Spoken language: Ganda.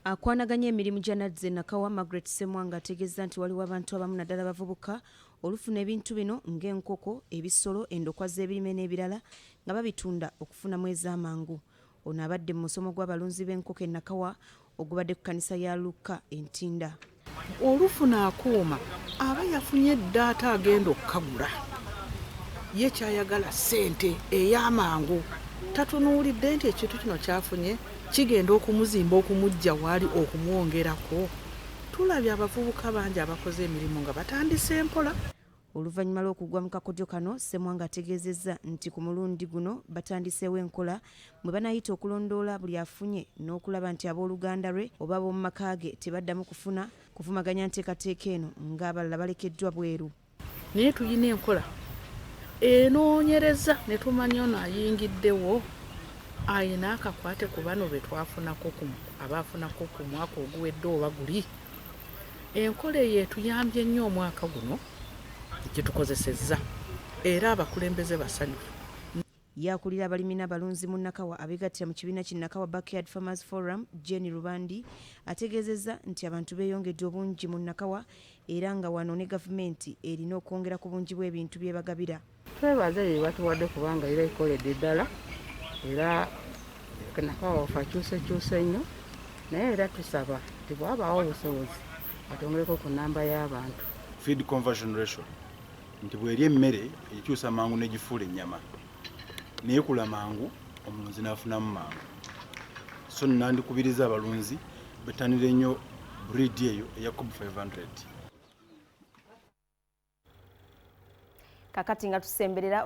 Akwanaganya emirimu gya NAADS e Nakawa, Margaret Ssemwanga ategeezza nti waliwo abantu abamu naddala abavubuka olufuna ebintu bino ng'enkoko, ebisolo, endokwa z'ebirime n'ebirala nga babitunda okufunamu ez'amangu. Ono abadde mu musomo gw'abalunzi b'enkoko e Nakawa ogubadde ku kkanisa ya Lukka e Ntinda. Olufuna akuuma aba yafunye dda ate agenda okukagula ye kyayagala ssente ey'amangu tatunuulidde nti ekintu kino kyafunye kigenda okumuzimba okumujja waali okumwongerako. Tulabye abavubuka bangi abakoze emirimu nga batandise mpola. Oluvannyuma lw'okugwa mu kakodyo kano, Ssemwanga ategeezezza nti ku mulundi guno batandiseewo enkola mwe banaayita okulondoola buli afunye n'okulaba nti abooluganda lwe oba ab'omu maka ge tebaddamu kufuna kuvumaganya nteekateeka eno ng'abalala balekeddwa bweru. Naye tulina enkola enoonyereza ne tumanya ono ayingiddewo alina akakwate ku bano be twafunako abaafunako ku mwaka oguwedde oba guli. Enkola eyo etuyambye nnyo omwaka guno gye tukozesezza era abakulembeze basanyufu. Ye akulira abalimi n'abalunzi mu Nakawa abeegattira mu kibiina ki Nakawa Backyard Farmers Forum, Jane Lubandi ategeezezza nti abantu beeyongedde obungi mu Nakawa era nga wano ne gavumenti erina okwongera ku bungi bw'ebintu by'ebagabira. Twebaza ebyo byebatuwadde kubanga era ekoledde ddala era Nakawa waffe akyusekyuse nnyo naye era tusaba nti bwabaawo obusobozi atwongereko ku nnamba y'abantu. Feed conversion ratio nti bw'erya emmere ekyusa mangu n'egifuula ennyama neekula mangu omulunzi n'afunamu mangu so nandikubiriza abalunzi bettanire nnyo breed eyo eya Cobb 500. Kakati nga tusemberera.